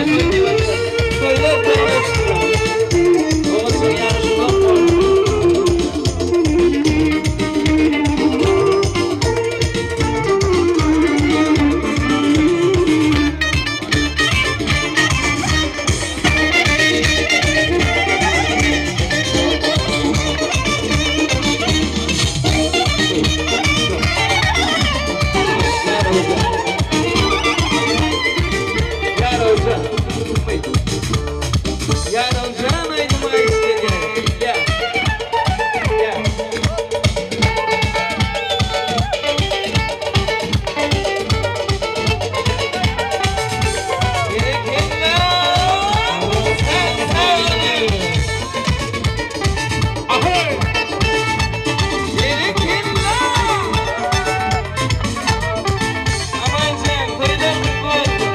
toý diýip aýdýar. Toýlar toýlar. Oguzjyň ýaşy uzak bolsun. Ýarowjan aýdym aýdyp gelýär. Ýa. Ýa. Berekella! Ahoy! Berekella! Amanjan, toýlar gutly bolsun!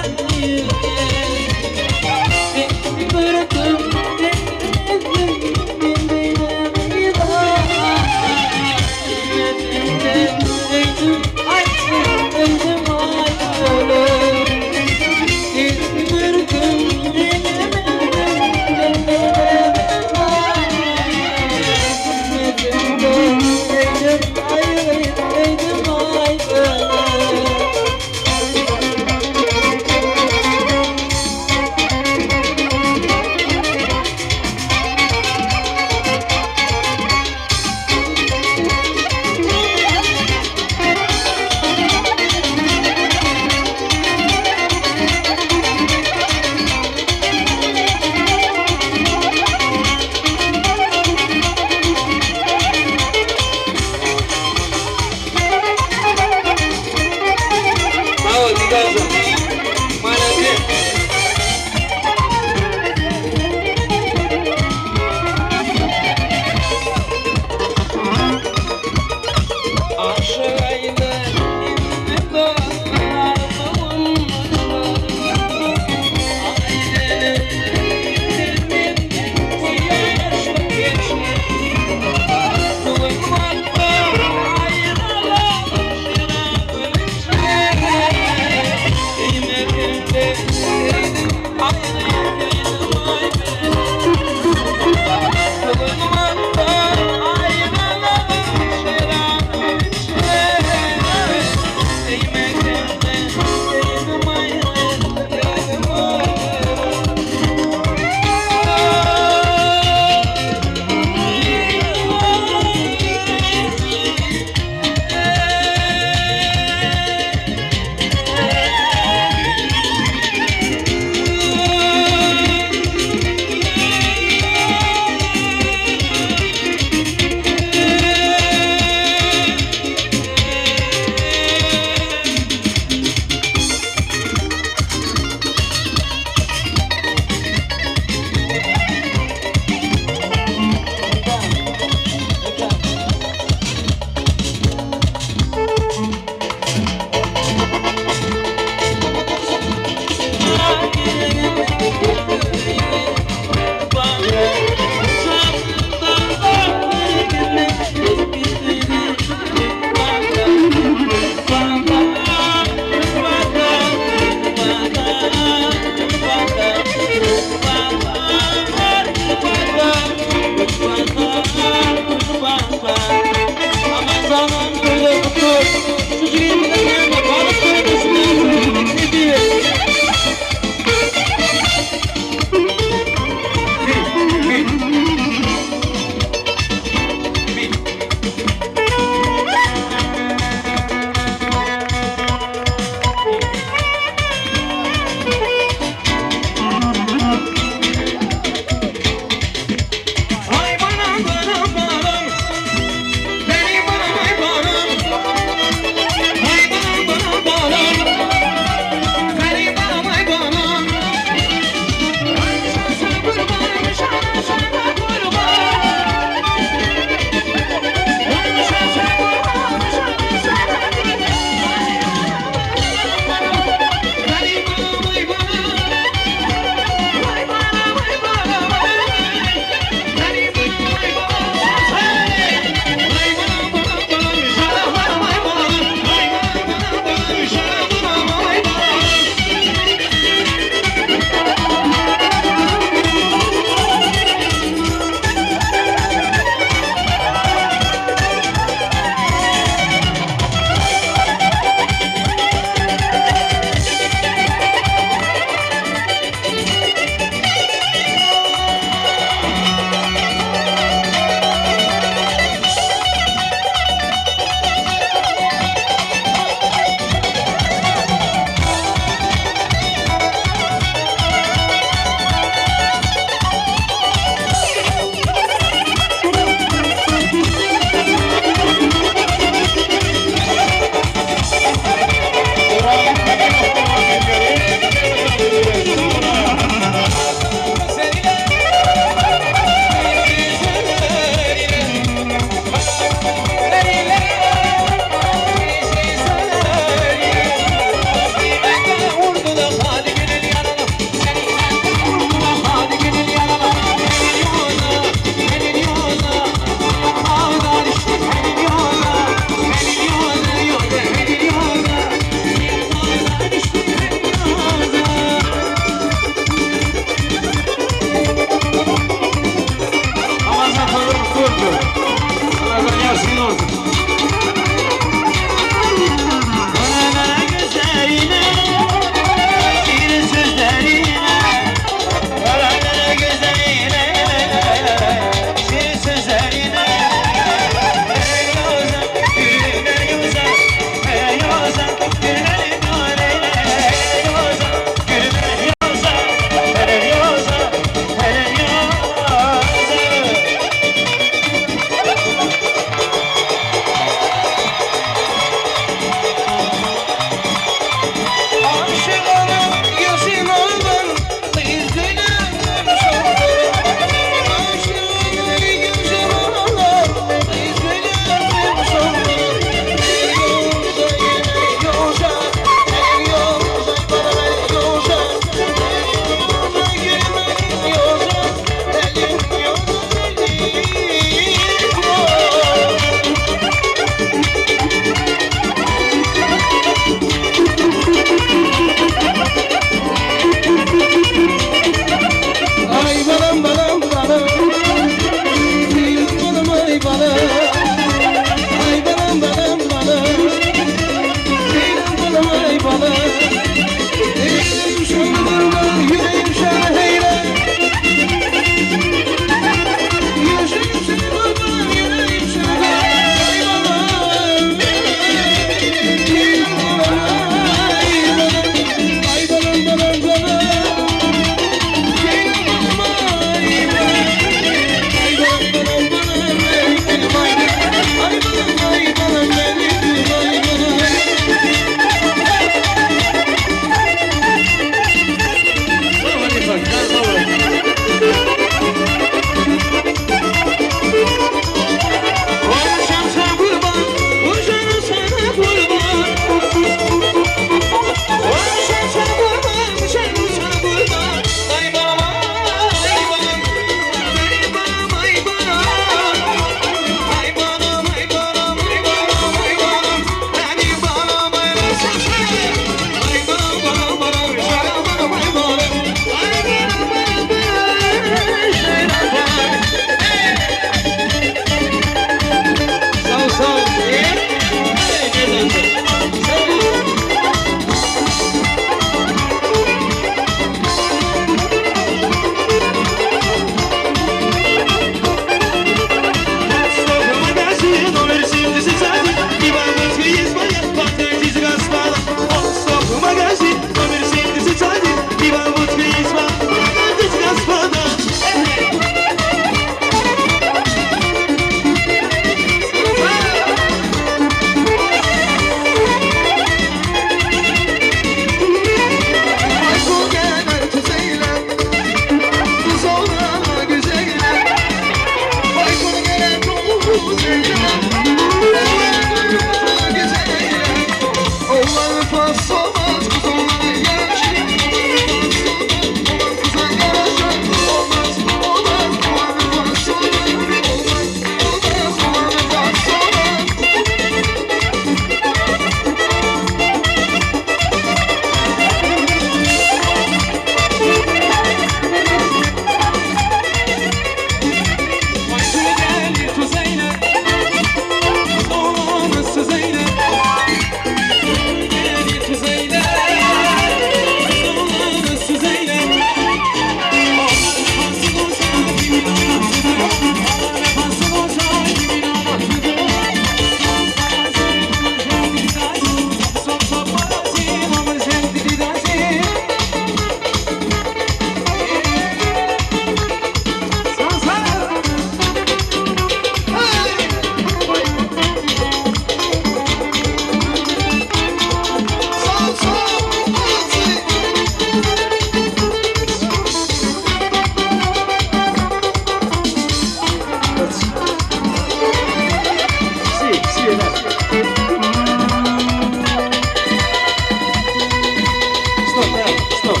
Stop.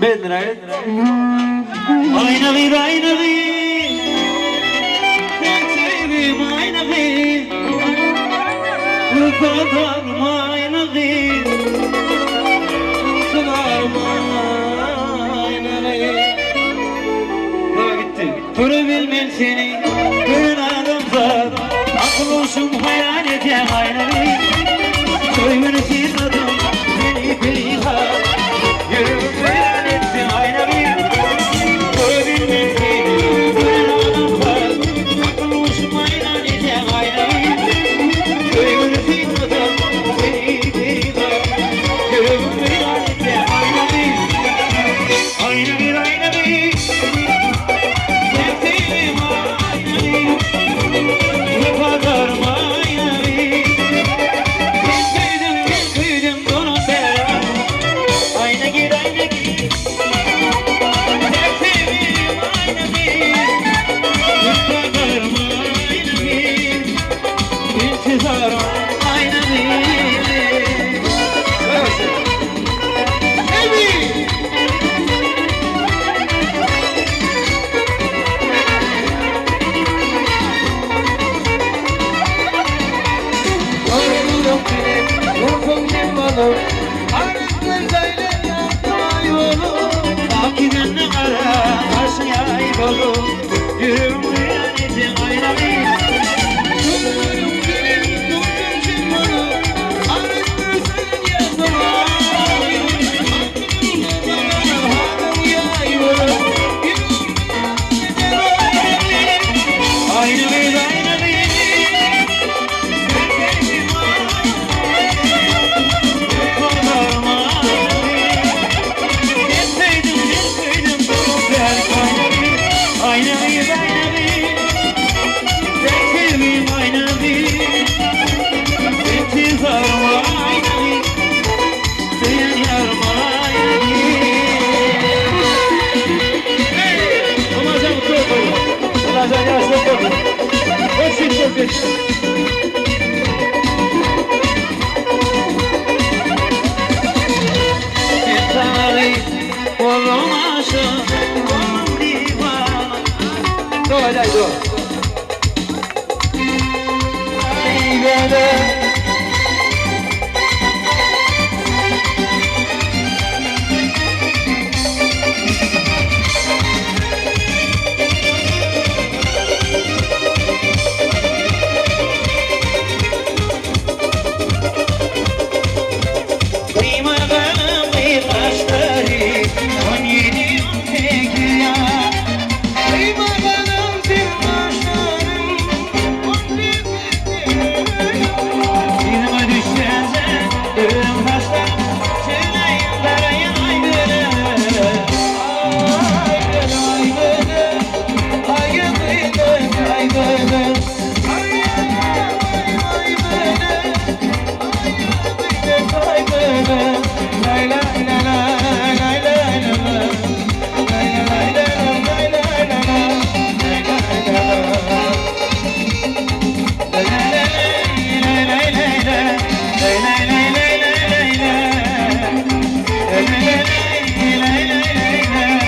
Belli Aýna gyz, aýna gyz, Sen söýgim aýna gyz, Wepadarym aýna gyz, Intizarym aýna gyz. Baba gitdi. Görebilmen seni, gören adamzat, Akyl huşum haýran edýäň aýna gyz. Söýgini synladym, seni perihal, Ýüregim weýran etdiň aýna gyz. Görebilmen seni, gören adamzat, Akyl huşum haýran edýäň aýna gyz. Söýgini synladym, seni perihal, Ýüregim weýran etdiň aýna gyz. Aýna gyz, aýna gyz, Sen söýgim aýna gyz, Wepadarym aýna gyz. Sen söýdüm, men köýdüm, dolan bära. Aýna gyz, aýna gyz, Sen söýgim aýna gyz, Wepadarym aýna gyz, Intizarym aýna gyz. Baby! Akiden gara kaşyň ýaý bolup, Ýüregim weýran etdiň aýna gyz. Aýna gyz, aýna gyz, Sen sevgim aýna gyz, Wepadarym aýna gyz. Sen söýdüm, men köýdüm, bäri aýna gyz. Aýna gyz, aýna gyz, Sen sevgim aýna gyz, Intizarym aýna gyz, Söýen ýarym aýna gyz. Hey! Ramazan mutlu olsun. Ramazan yaşlı olsun. Hepsi çok geç. Oldum aşık, oldum divana. Dur hadi dur. Ay bebe. Kıymadım kıymaçları, 17 18 ya. Kıymadım tırmaçlarım, Yığıma düşsene, ölüm taşlar, Tüneyim darayın ay gülüm. Ay gülüm, ay gülüm, ay gülüm, ay gülüm. Ay ay gülüm, ay gülüm, ay gülüm. Lay lay lay lay lay lay lay. Lay lay lay lay lay lay lay. Lay lay lay lay. Lay lay lay lay lay lay. Lay lay lay lay lay lay lay. Lay lay lay lay lay lay lay.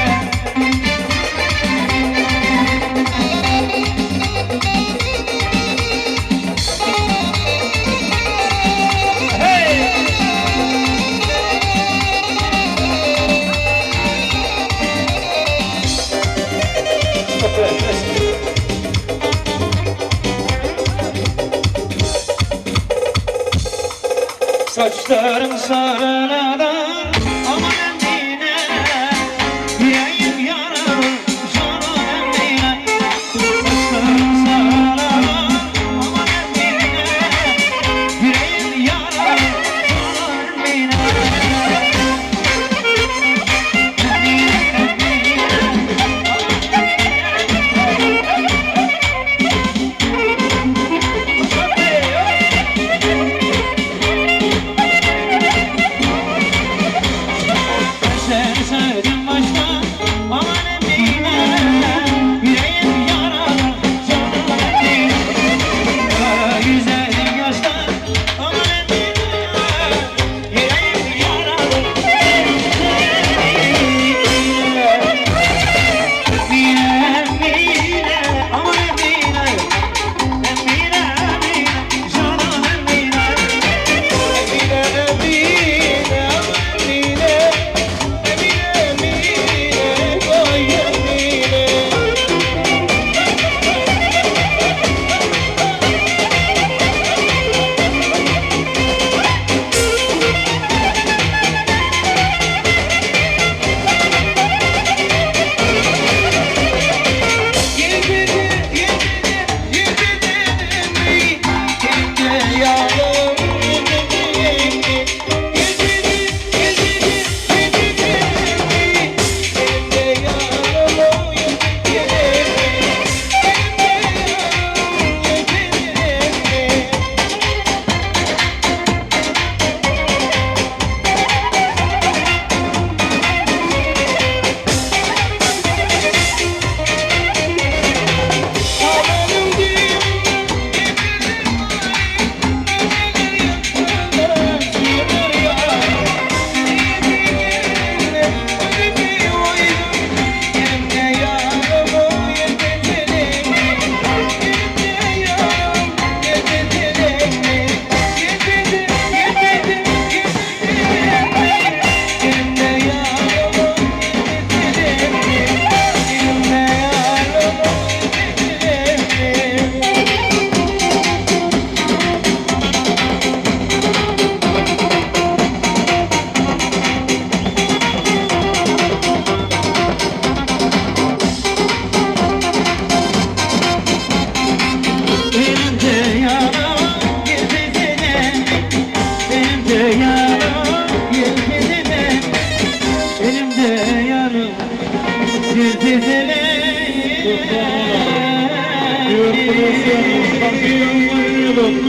Hey! Saçların sarıladan aman Emine, Yüreğim yaralı canım Emine. Saçların sarıladan aman Emine, Yüreğim yaralı canım Emine. Emine, Emine.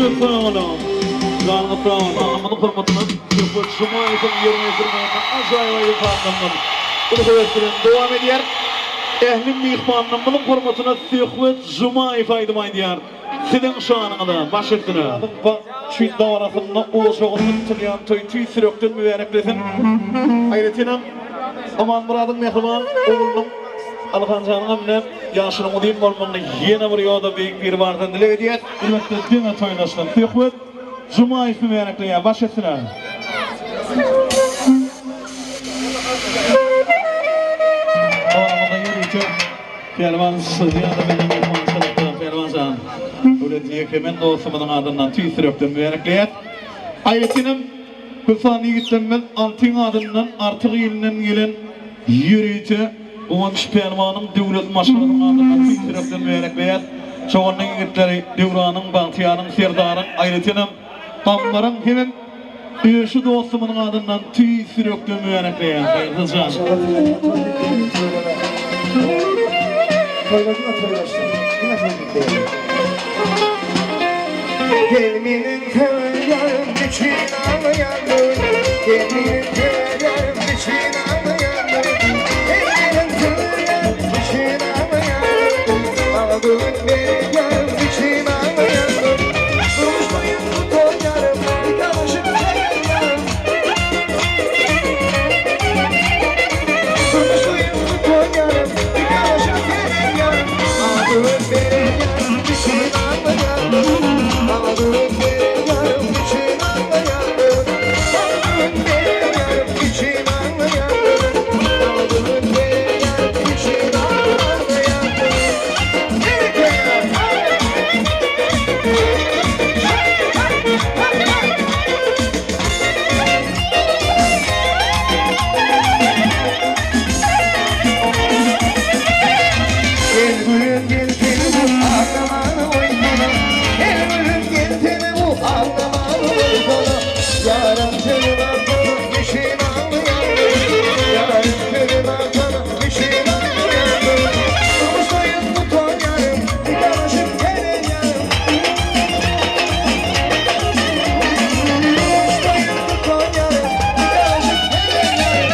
Köp sag boluň. Janyňyz sag bolsun. Munuň hormatyna Söhbet Jumaýewiň ýerine ýetirmeginde ajaýyp aýdym-sazlarymyz uly höwes bilen dowam edýär. Ähli myhmanlarymyzyň hormatyna Söhbet Jumaýew aýdym aýdýar. Siziň şanyňyza, baş üstüne. Üçin dabarasynda ojagyny tutulýan toý tüýs ýürekden mübäreklesin. Aýratynam Amanmyradyň mähriban oglunyň Alyhanjanyňam ine ýaşynyň uzyn bolmagyny ýene bir ýoda Beýik Biribardan dileg edýäs. Elbetde diňe toýlaşsyn. Söhbet Jumaýew mübärekleýär. Baş üstüne. Dabaramyzda ýörite Pälwan Sylýada bilen myhmançylykda Pälwan jan, Döwlet Ýekemen dostumyzyň adyndan tüýs ýürekden mübärekleýäs. Aýratynam köp sanly ýigitlerimiz Altyň adyndan Artyk ilinden gelen ýörite Guwanç Pälwanyň Döwlet maşgalasynyň adyndan tüýs ýürekden mübärekleýäs. Çoganlyň ýigitleri Döwranyň, Bagtyýaryň, Serdaryň, aýratynam Gambaryň hemem Öşi dostumyzyň adyndan tüýs ýürekden mübärekleýän Gaýgysyz jan. Gel meniň söwer ýarym üçin aglaýan Gel meniň söwer ýarym üçin aglaýan Gel meniň söwer ýarym üçin aglaýan Maňa göwün beren ýarym üçin aglaýan Durmuş toýun tutan ýarym Nikalaşyp gelen ýarym Durmuş toýun tutan ýarym Nikalaşyp gelen ýarym Maňa göwün beren ýarym üçin aglaýan Maňa göwün beren ýarym üçin aglaýan Maňa göwün beren ýarym üçin aglaýan Maňa göwün beren ýarym üçin aglaýan Gel gülüm gel seni bu aglamany goýsana Gel gülüm gel seni bu aglamany goýsana Ýarym seni baksana üçin aglaýaryn Ýarym seni baksana üçin aglaýaryn Durmuşdaýyn utanýaryn Nikalaşyp gelen ýarym Durmuşdaýyn utanýaryn Nikalaşyp gelen ýarym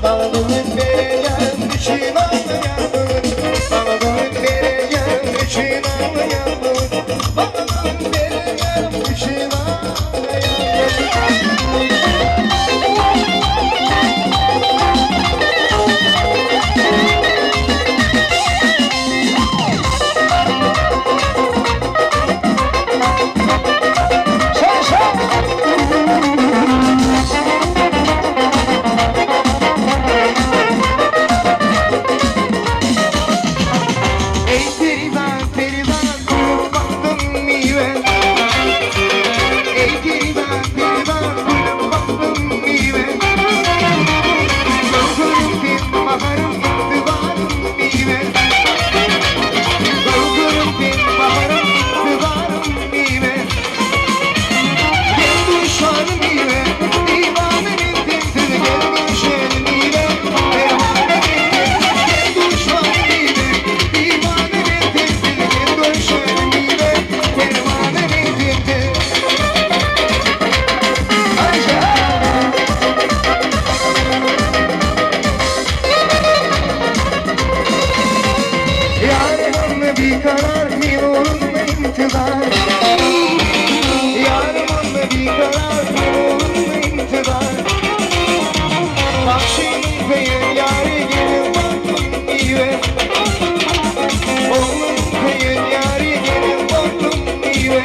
Maňa göwün beren ýarym üçin aglaýaryn Maňa göwün beren ýarym üçin aglaýaryn Maňa göwün beren ýarym üçin aglaýaryn Maňa göwün beren ýarym üçin aglaýaryn. Eý periwan, periwan, gülüp bakdym miwe. Eý periwan, periwan, gülüp bakdym miwe. Göwherim sen baharym, ygtybarym miwe. Göwherim sen baharym, ygtybarym miwe. Gel duşalym miwe, diwana men sensiz gel görüşelim miwe, perwana men sensiz gel duşalym miwe, diwana men sensiz gel görüşelim miwe, perwana men sensiz. Ayşe! Ýarym bikarar men oňuna intizar Ýarym bikarar men oňuna intizar Bagşynyň söýen ýary gelip baktym miwe Oglunyň söýen ýary gelip baktym miwe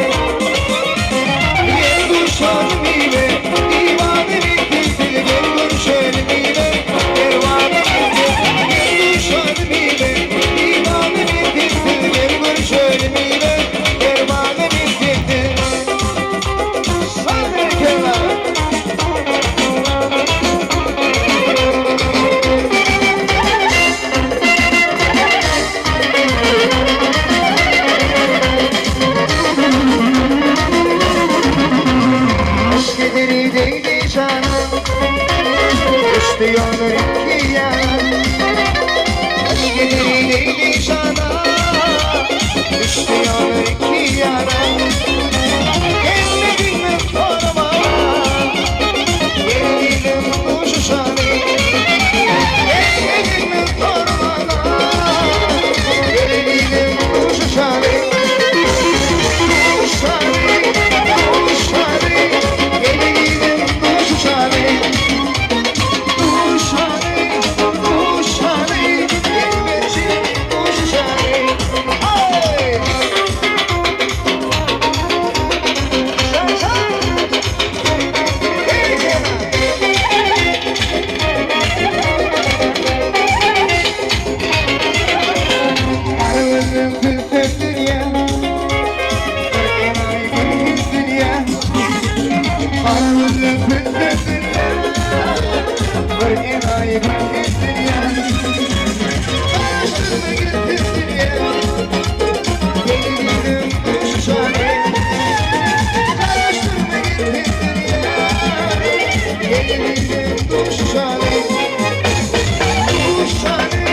Gel duşalym miwe Diwana men sensiz gel görüşelim miwe Perwana men sensiz gel duşalym miwe Diwana men sensiz gel görüşelim miwe Perwana men sensiz Sag berekella. Yşk ederi değdi jana Düştü yollar iki yana Yşk Leýli leýli jana Düşdi ýoly iki ýana Gelmediňmi soramaga Gel diýdim duşuşaly Gelmediňmi soramaga Gel diýdim duşuşaly Duşuşaly, duşuşaly Gel diýdim duşuşaly Duşuşaly, duşuşaly Gelmejek duşuşaly Aý! Şa-şa! Heý-heý! Gara gözlüm külpet dünýä, Bir enaýy gülküz dünýä. Gara gözlüm külpet dünýä, Bir enaýy gülküz dünýä. Garaşdyrma gülküz dünýä, Gel diýdim duşuşaly. Garaşdyrma gülküz dünýä, Gel diýdim duşuşaly. Duşuşaly,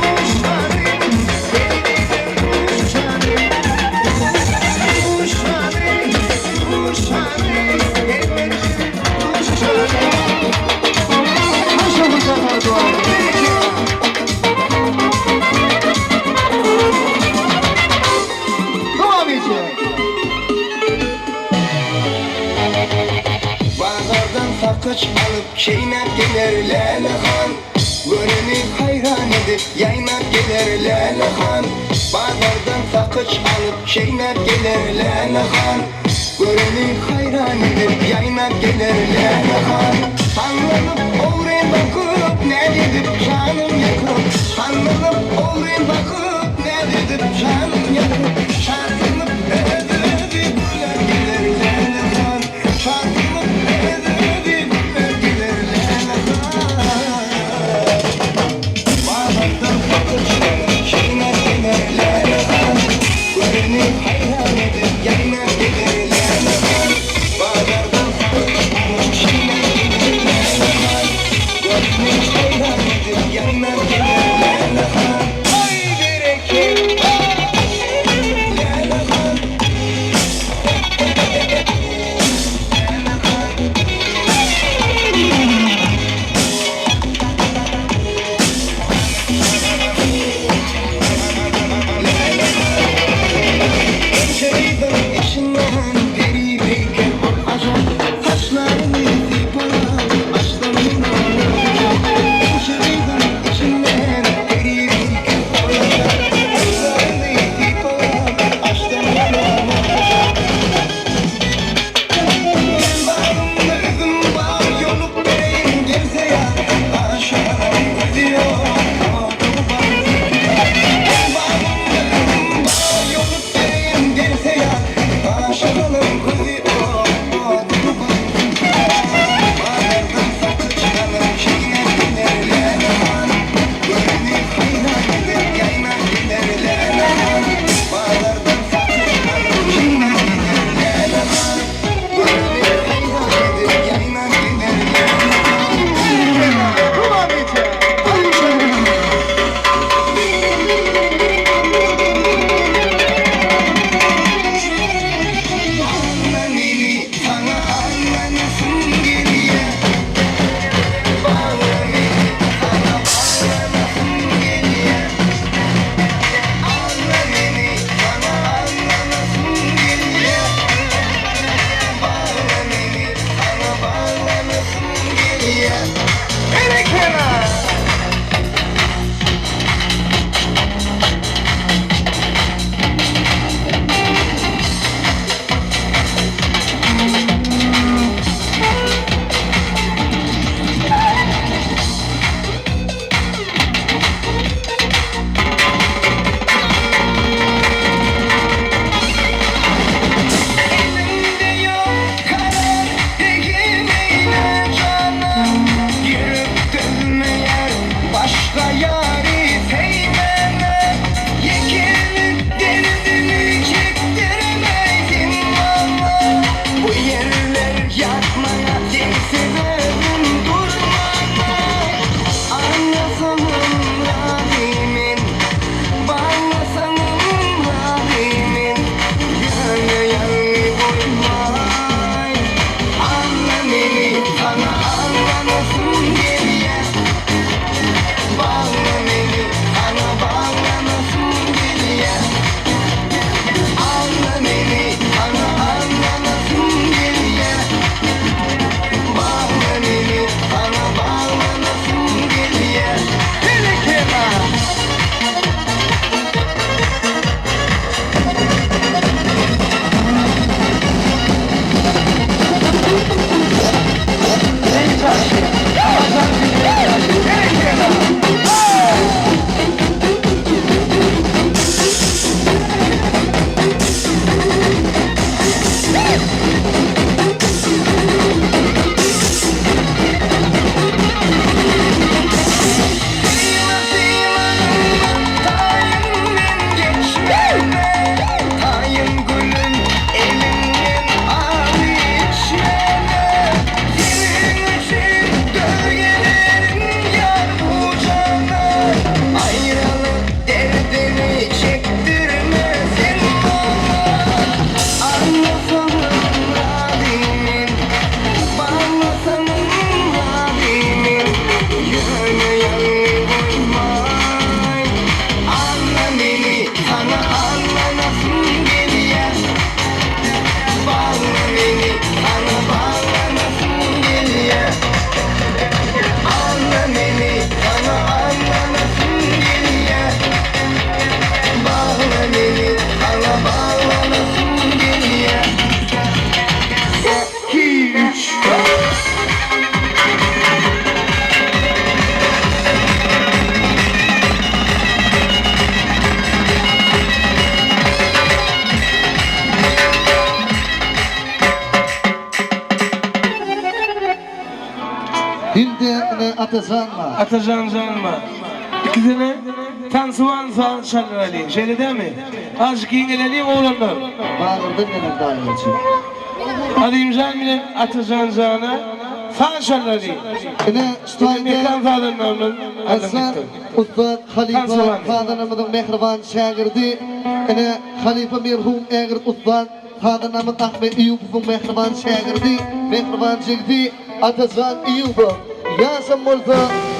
duşuşaly, Gel diýdim duşuşaly. Duşuşaly, duşuşaly, Gel diýdim duşuşaly. Haşa huşa Dowam edýär. Bazardan sakyç alyp çeýnäp geler Läle han. Göreni haýran edip ýaýnap geler Läle han. Bazardan sakyç alyp çeýnäp geler Läle han. Göreni haýran edip ýaýnap geler Läle han. Sallanyp ogryn bakyp näz edip janym ýakyp. Sallanyp ogryn bakyp näz edip janym ýakyp. Şatlanyp öz-özi gürläp geler Läle han. Şatlanyp öz-özi gürläp geler Läle han. Bazardan sakyç alyp çeýnäp geler Läle han. Göreni haýran edip ýaýnap geler Läle han. Bazardan sakyç alyp çeýnäp geler Läle han. Göreni haýran edip ýaýnap geler Läle han. Aý berekella! Läle han. Hem-de ine Atajan bar. Atajan jan bar. Ikisine tansywan saz çaldyralyň. Şeýle dälmi? Azjyk giňeleliň oglanlar. Bagyrdan gelen daýaçy. Azimjan bilen Atajan jana saz çaldyralyň. Ine şu taýda Mekan sazandamyz Aslan ussat halypa sazandamyzyň mähriban şägirdi. Ine halypa merhum ägirt ussat sazandamyz Ahmet Eýupowyň mähriban şägirdi, mähriban jigsi Atajan Eýupow. Ýaşam bolsa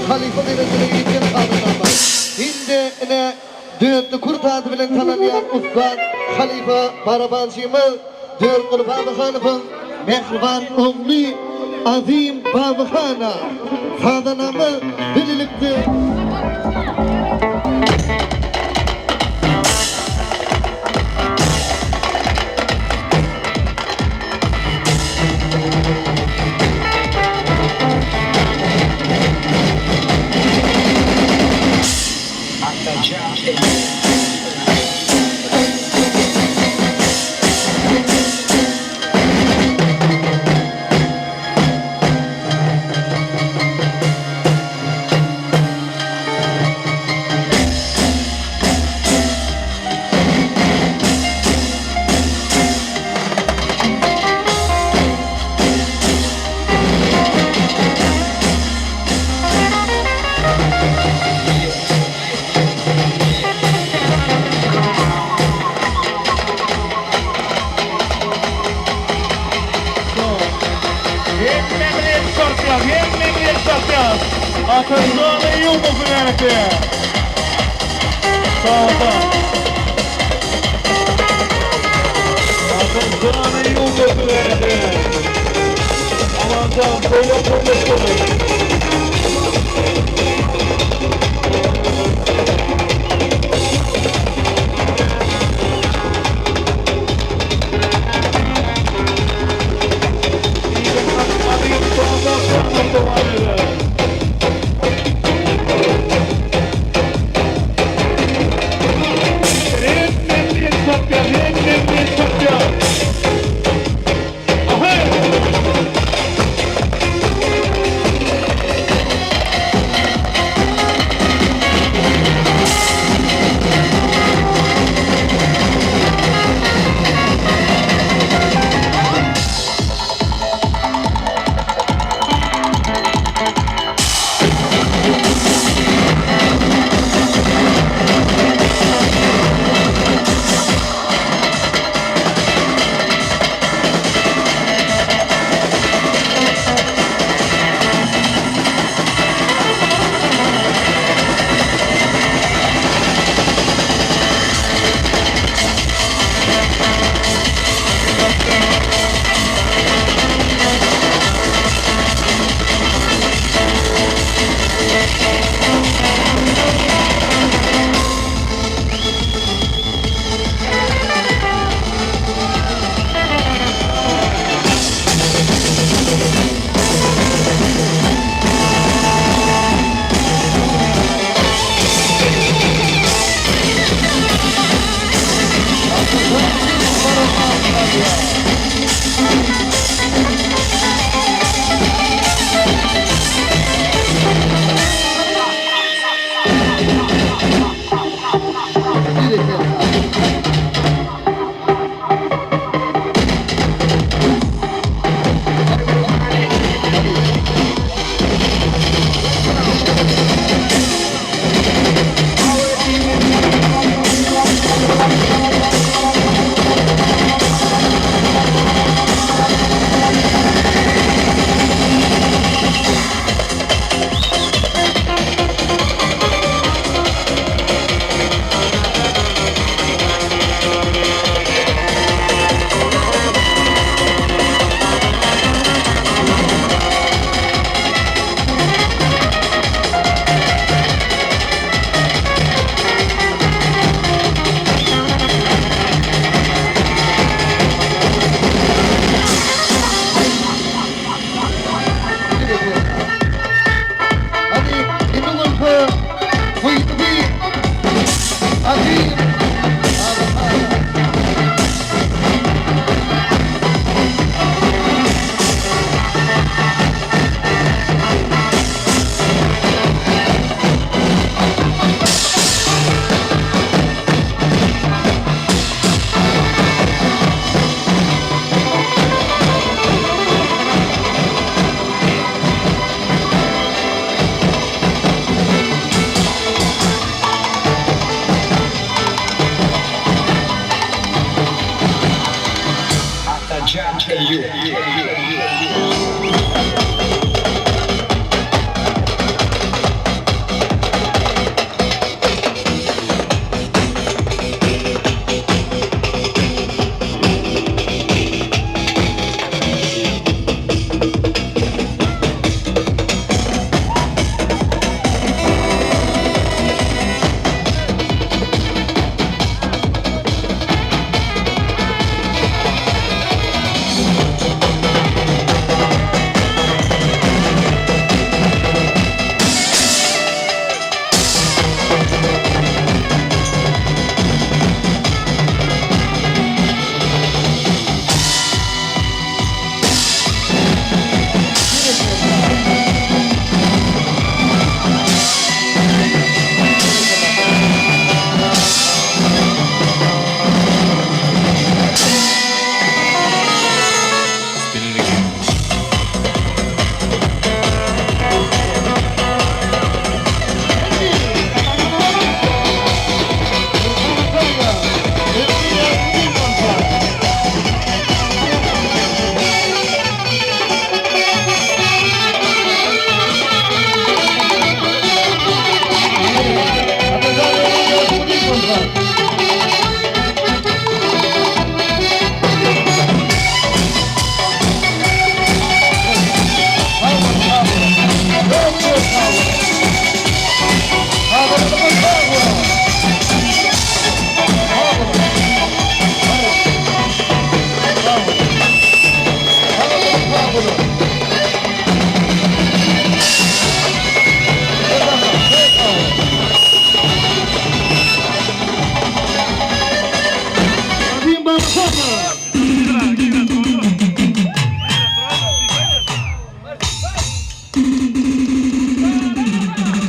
halypa derejesine ýeten sazandamyz. Hem-de ine Dörtli kürt ady bilen tanalýan ussat halypa barabançymyz Dörtguly Babyhanowyň mähriban ogly Azim Babyhana sazanamyz bilelikde Hemme bilen çarpýar, hemme bilen çarpýar. Atajan Eýubow bilelikde. Sağda. Atajan Eýubow bilelikde. Amanjan şeýle gürleşdirdik.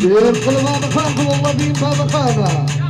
Erkul Babahan, Wladimir Babahana.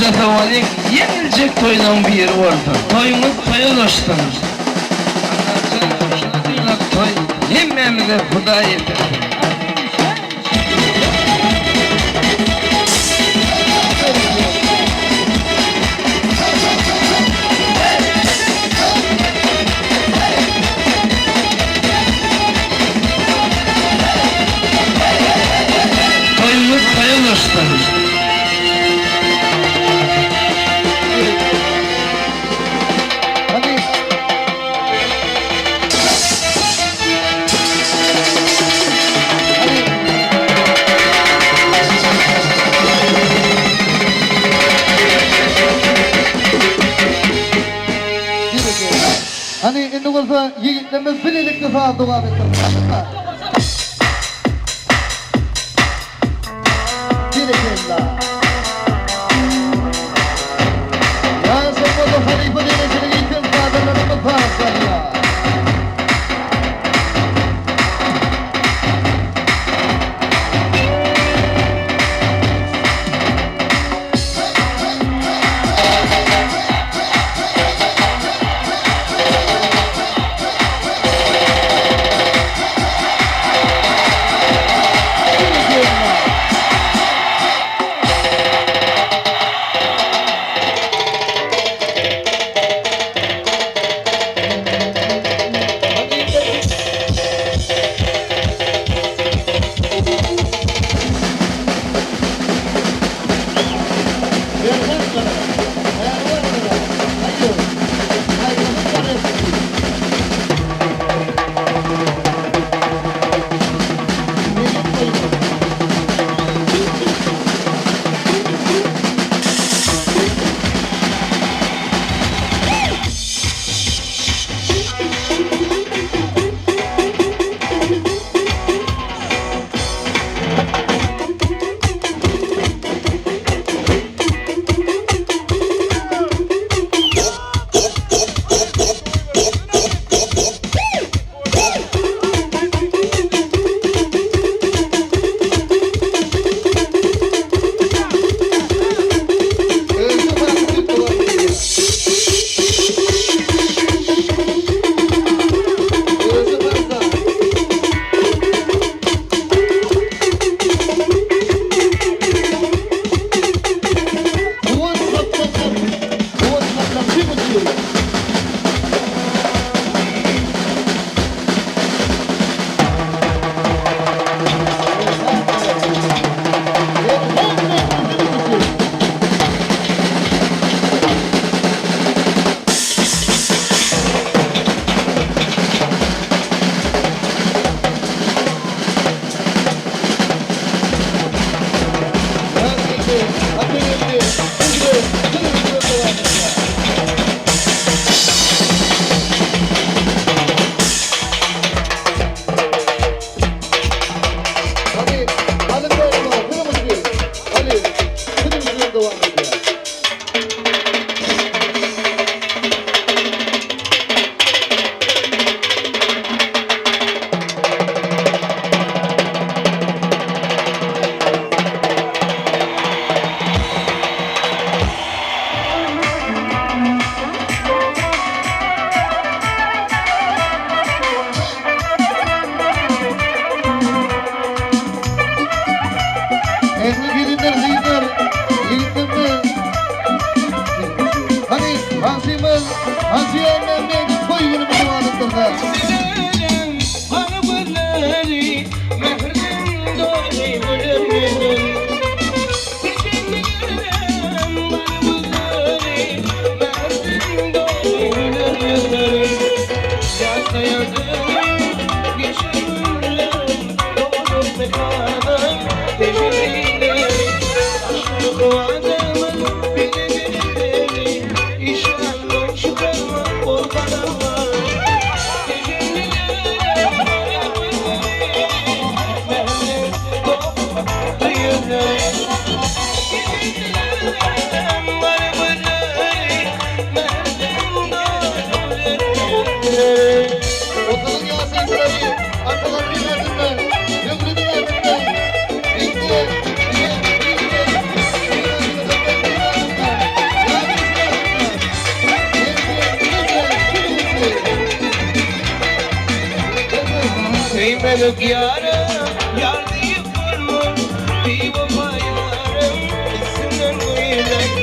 Hoja sag bolyň, ýeňiljek toýlaň biri bolsun. Toýuňyz toýa ulaşsyn. Allajan şunuň toý hemmämize Hudaý ýetirsin. Toýumyz toýa ulaşsyn. Hany. Hany. Hany indi bolsa ýigitlerimiz bilelikde saz dowam etdirsin. Berekella. Ýaşam bolsa halypa derejelik ýeten sazandalarymyz saz çalýar. Berekella. Ýürek ýara ýar diýip bolmaz, Biwepa ýaryň üstünden güler. Ýürek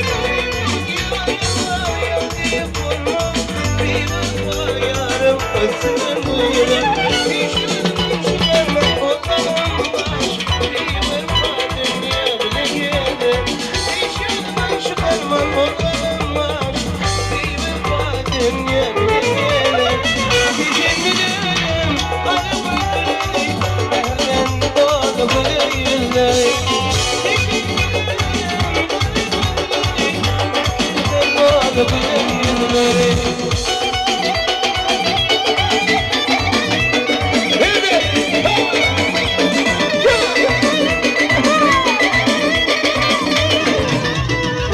ýara ýar diýip bolmaz, Biwepa ýaryň üstünden güler. Hiç özünden çykarma ozalym baş, Biwepa dünýä bile geler. Hiç özünden çykarma ozalym baş, Biwepa dünýä bile geler. Gije-gündizim gara gözleri, Mährem doly güler ýüzleri. Gije-gündizim gara gözleri, Mährem doly güler ýüzleri.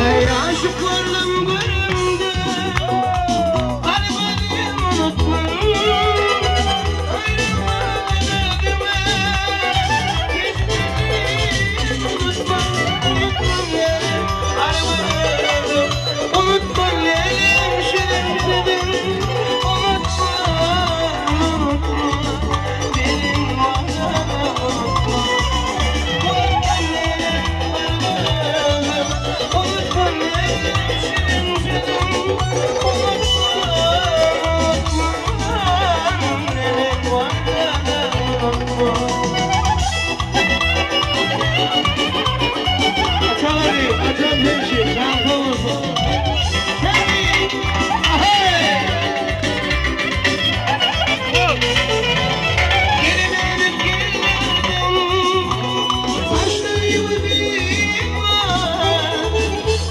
Eý aşyklardan görümde, Garybadym unutmaň. Aýrylmadan özüme, Geçmişim unutmaň, unutmaň ýarym, Garybadym unutmaň ýarym, Şirin sözüm unutmaň, unutmaň, Berin wadaňy unutmaň. Unutmaň ýarym, garybadym unutmaň ýarym, Şirin sözüm unutmaň, unutmaň, Berin wadaňy unutmaň. Açalary, açan hemşi, şanslı olsun. Hey! Geri dönüp geldim, Saçlarımı bir var,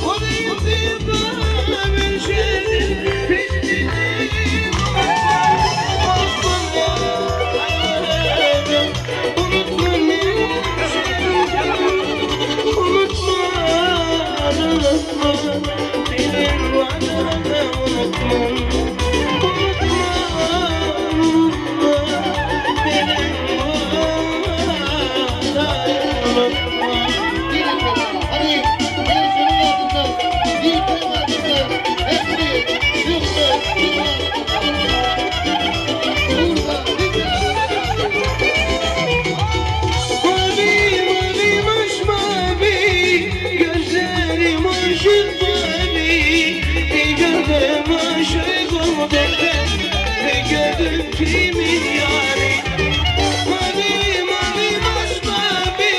Onu yapıp bir şey, Peşini unutma, unutma, unutma, benim varlığımı unutma, unutma, unutma, benim varlığımı unutma. Hadi bir şunun altında, bir krem altında, hepsi yoksa Burada, Mavi mavi masmavi, gözlerim aşık mavi. Bir gördüm aşık oldum ben, bir gördüm kimin yari. Mavi mavi masmavi,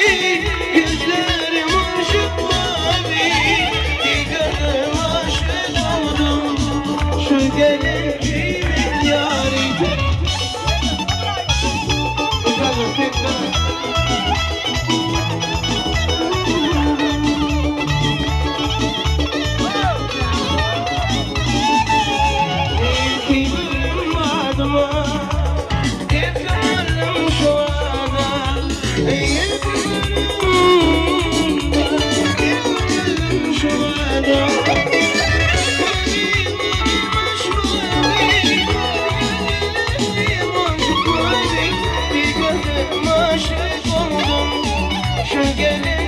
gözlerim aşık mavi. Bir gördüm aşık oldum, şu gelin kimin yari. Tekrar, tekrar. Şu gelin.